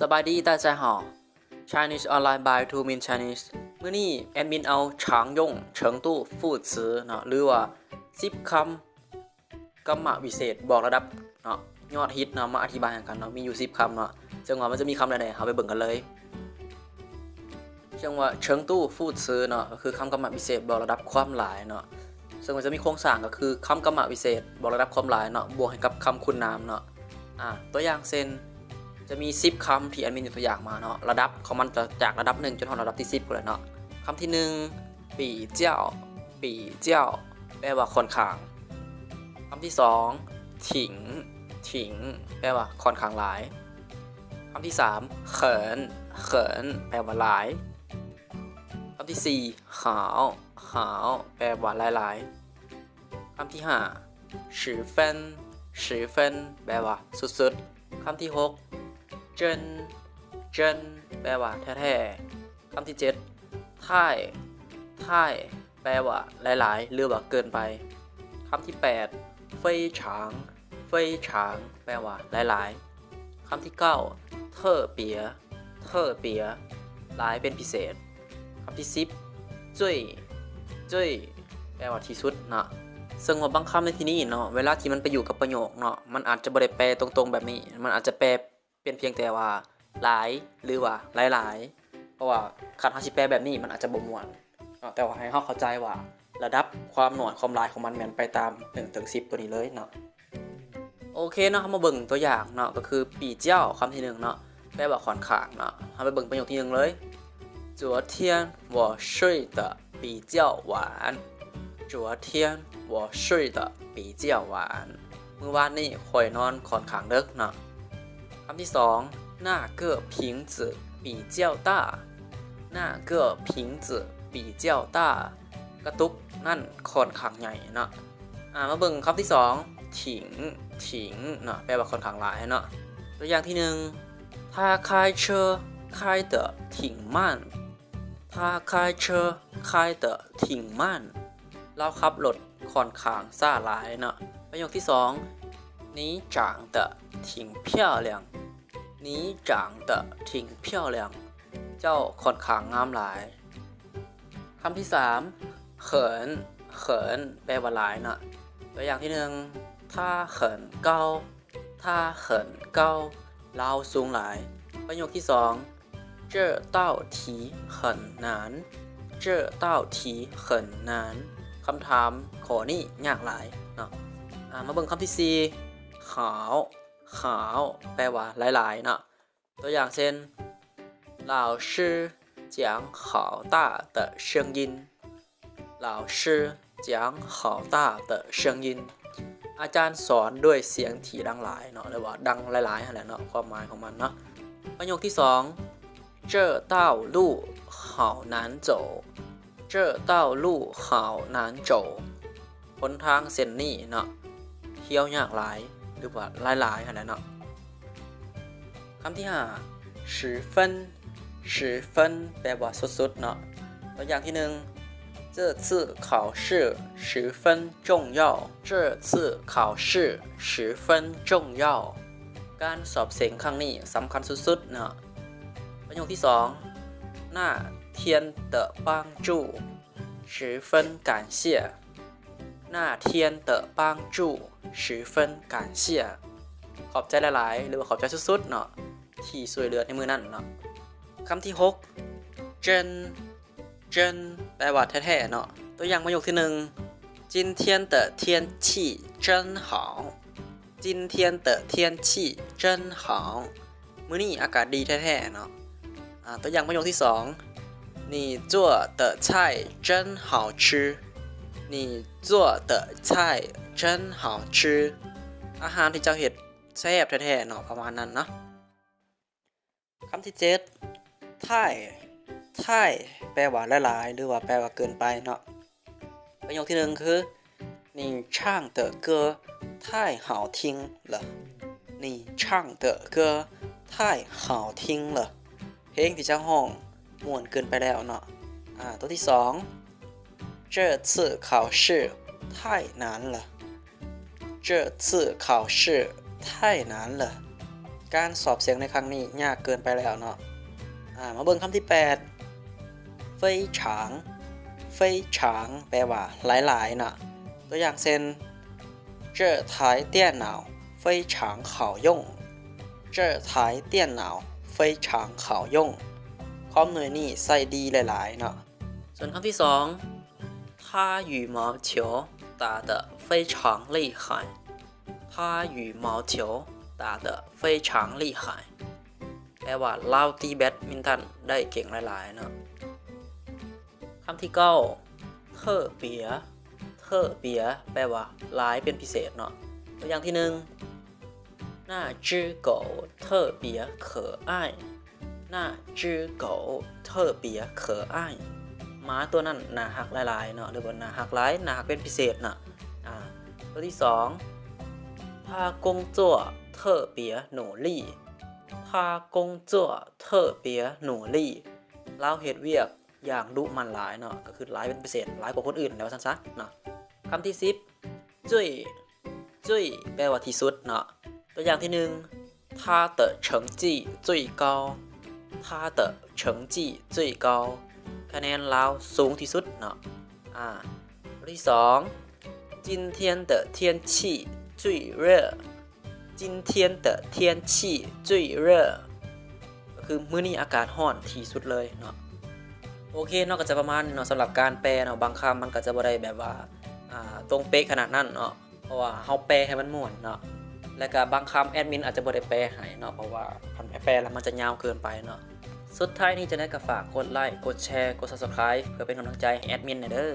ສະບາຍດີ 大家好 Chinese Online by Two Min Chinese ມື້ນີ້ແອດມິນເອົາ 常用程度副词 ເນາະ ຫຼືວ່າ ສິບຄຳ ກຳມະວິເສດບອກລະດັບເນາະ ຍອດຮິດເນາະ ມາອະທິບາຍໃຫ້ກັນເນາະ ມີຢູ່ສິບຄຳເນາະ ເຊິ່ງວ່າມັນຈະມີຄຳໃດແດ່ ເຮົາໄປເບິ່ງກັນເລີຍ. ເຊິ່ງວ່າ 程度副词 ເນາະ ກໍຄືຄຳກຳມະວິເສດບອກລະດັບຄວາມຫຼາຍເນາະ ເຊິ່ງວ່າຈະມີໂຄງສ້າງກໍຄືຄຳກຳມະວິເສດບອກລະດັບຄວາມຫຼາຍເນາະ ບວກໃຫ້ກັບຄຳຄຸນນາມເນາະ. ອາ ຕົວຢ່າງເຊັ່ນ ຈະມີສິບຄຳທີ່ແອດມິນຍົກຕົວຢ່າງມາເນາະ ລະດັບຂອງມັນຈະຈາກລະດັບໜຶ່ງຈົນຮອດລະດັບທີສິບພຸ້ນແຫຼະເນາະ. ຄຳທີໜຶ່ງ 比较 比较 ແປວ່າຂ້ອນຂ້າງ. ຄຳທີສອງ 挺 挺 ແປວ່າຂ້ອນຂ້າງຫຼາຍ. ຄຳທີສາມ 很 很 ແປວ່າຫຼາຍ. ຄຳທີສີ່ 好 好 ແປວ່າຫຼາຍໆ. ຄຳທີຫ້າ 十分 十分 ແປວ່າສຸດໆ. ຄຳທີຫົກ 真 真 ແປວ່າແທ້ໆ. ຄຳທີເຈັດ 太 太 ແປວ່າຫຼາຍໆ ຫຼືວ່າເກີນໄປ. ຄຳທີແປດ 非常 非常 ແປວ່າຫຼາຍໆ. ຄຳທີເກົ້າ 特别 特别 ຫຼາຍເປັນພິເສດ. ຄຳທີສິບ 最 最 ແປວ່າທີ່ສຸດເນາະ. ເຊິ່ງວ່າບາງຄຳໃນທີ່ນີ້ເນາະ ເວລາທີ່ມັນໄປຢູ່ກັບປະໂຫຍກເນາະ ມັນອາດຈະບໍ່ໄດ້ແປຕົງໆແບບນີ້ ມັນອາດຈະແປ ເປັນພຽງແຕ່ວ່າຫຼາຍ ຫຼືວ່າຫຼາຍໆ ເພາະວ່າຄັນເຮົາຊິແປແບບນີ້ມັນອາດຈະບໍ່ມ່ວນເນາະ ແຕ່ວ່າໃຫ້ເຮົາເຂົ້າໃຈວ່າລະດັບຄວາມໜ້ອຍຄວາມຫຼາຍຂອງມັນແມ່ນໄປຕາມໜຶ່ງເຖິງສິບຕົວນີ້ເລີຍເນາະ. ໂອເຄເນາະ ເຮົາມາເບິ່ງຕົວຢ່າງເນາະ ກໍຄື 比较 ຄຳທີໜຶ່ງເນາະ ແປວ່າຂ້ອນຂ້າງເນາະ. ເຮົາໄປເບິ່ງປະໂຫຍກທີໜຶ່ງເລີຍ. 昨天我睡得 比较晚. 昨天我睡得比较晚. ມື້ວານນີ້ຂ້ອຍນອນຂ້ອນຂ້າງເດິກເນາະ. ຄຳທີສອງ 那个瓶子比较大. 那个瓶子比较大. ກະຕຸກນັ້ນຂ້ອນຂ້າງໃຫຍ່ເນາະ. ອາ ມາເບິ່ງຄຳທີສອງ 挺 挺 ເນາະ ແປວ່າຂ້ອນຂ້າງຫຼາຍເນາະ. ຕົວຢ່າງທີໜຶ່ງ 他开车开得挺慢. 他开车开得挺慢. ລາວຂັບລົດຂ້ອນຂ້າງຊ້າຫຼາຍເນາະ. ປະໂຫຍກທີສອງ 你长得挺漂亮. 你长得挺漂亮. ເຈົ້າຂ້ອນຂ້າງງາມຫຼາຍ. ຄຳທີສາມ 很 很 ແປວ່າຫຼາຍເນາະ. ຕົວຢ່າງທີໜຶ່ງ 他很高. 他很高 ລາວສູງຫຼາຍ. ປະໂຫຍກທີສອງ 这道题很难. 这道题很难. ຄຳຖາມຂໍ້ນີ້ຍາກຫຼາຍເນາະ. ອາ ມາເບິ່ງຄຳທີສີ່ 好 好 ແປວ່າຫຼາຍໆເນາະ. ຕົວຢ່າງເຊັ່ນ 老师讲好大的声音. 老师讲好大的声音. ອາຈານສອນດ້ວຍສຽງທີ່ດັງຫຼາຍເນາະ ຫຼືວ່າດັງຫຼາຍໆຫັ້ນແຫຼະເນາະ ຄວາມໝາຍຂອງມັນເນາະ. ປະໂຫຍກທີສອງ 这道路好难走. 这道路好难走. ຫົນທາງເສັ້ນນີ້ເນາະ ທ່ຽວຍາກຫຼາຍ ຫຼືວ່າຫຼາຍໆຫັ້ນແຫຼະເນາະ. ຄຳທີຫ້າ 十分 十分 ແປວ່າສຸດໆເນາະ. ຕົວຢ່າງທີໜຶ່ງ 这次考试十分重要. 这次考试十分重要. ການສອບເສັງຄັ້ງນີ້ສຳຄັນສຸດໆເນາະ. ປະໂຫຍກທີສອງ 那天的帮助十分感谢. 那天的帮助十分感谢. ຂອບໃຈຫຼາຍໆ ຫຼືວ່າຂອບໃຈສຸດໆເນາະ ທີ່ຊ່ວຍເຫຼືອໃນມື້ນັ້ນເນາະ. ຄຳທີຫົກ 真 真 ແປວ່າແທ້ໆເນາະ. ຕົວຢ່າງປະໂຫຍກທີໜຶ່ງ 今天的天气真好. 今天的天气真好. ມື້ນີ້ອາກາດດີແທ້ໆເນາະ. ອາ ຕົວຢ່າງປະໂຫຍກທີສອງ 你做的菜真好吃. 你做的菜真好吃. ອາຫານທີ່ເຈົ້າເຮັດແຊບແທ້ໆເນາະ ປະມານນັ້ນເນາະ. ຄຳທີເຈັດ 太 太 ແປວ່າຫຼາຍໆ ຫຼືວ່າແປວ່າເກີນໄປເນາະ. ປະໂຫຍກທີໜຶ່ງຄື 你唱的歌太好听了. 你唱的歌太好听了. ເພງທີ່ເຈົ້າຮ້ອງມ່ວນເກີນໄປແລ້ວເນາະ. ອາ ຕົວທີສອງ 这次考试太难了. 这次考试太难了. ການສອບສຽງໃນຄັ້ງນີ້ຍາກເກີນໄປແລ້ວເນາະ. ອາ ມາເບິ່ງຄຳທີແປດ ເຟີຍຈາງ ເຟີຍຈາງ ແປວ່າຫຼາຍໆເນາະ. ຕົວຢ່າງເຊັ່ນ 这台电脑非常好用 这台电脑非常好用 ຄອມໜ່ວຍນີ້ໃຊ້ດີຫຼາຍໆເນາະ. ສ່ວນຄຳທີສອງ 他羽毛球打得非常厉害 他羽毛球打得非常厉害 ແປວ່າລາວຕີແບດມິນຕັນໄດ້ເກັ່ງຫຼາຍໆເນາະ. ຄຳທີເກົ້າ 特别 特别 ແປວ່າຫຼາຍເປັນພິເສດເນາະ. ຕົວຢ່າງທີໜຶ່ງ 那只狗特别可爱 那只狗特别可爱 ໝາຕົວນັ້ນໜ້າຮັກຫຼາຍໆເນາະ ຫຼືວ່າໜ້າຮັກຫຼາຍ ໜ້າຮັກເປັນພິເສດເນາະ. ອາ ຕົວທີສອງ 他工作特别努力 他工作特别努力 ລາວເຮັດວຽກຢ່າງດຸໝັ່ນຫຼາຍເນາະ ກໍຄືຫຼາຍເປັນພິເສດ ຫຼາຍກວ່າຄົນອື່ນແລ້ວວ່າຊັ້ນຊະເນາະ. ຄຳທີສິບ 最 最 ແປວ່າທີ່ສຸດເນາະ. ຕົວຢ່າງທີໜຶ່ງ 他的成绩最高 他的成绩最高 ຄະແນນລາວສູງທີ່ສຸດເນາະ. ອາ ຕົວທີສອງ 今天的天气最热 今天的天气最热 ກໍຄືມື້ນີ້ອາກາດຮ້ອນທີ່ສຸດເລີຍເນາະ. ໂອເຄເນາະ ກໍຈະປະມານນີ້ເນາະ ສຳລັບການແປເນາະ. ບາງຄຳມັນກໍຈະບໍ່ໄດ້ແບບວ່າ ອ່າ ຕົງເປະຂະໜາດນັ້ນເນາະ ເພາະວ່າເຮົາແປໃຫ້ມັນມ່ວນເນາະ ແລະກະບາງຄຳແອດມິນອາດຈະບໍ່ໄດ້ແປໃຫ້ເນາະ ເພາະວ່າຄັນແປແລ້ວມັນຈະຍາວເກີນໄປເນາະ. ສຸດທ້າຍນີ້ຈັ່ງໃດກໍຝາກກົດໄລ ກົດແຊ ກົດ Subscribe ເພື່ອເປັນກຳລັງໃຈໃຫ້ແອດມິນແດ່ເດີ.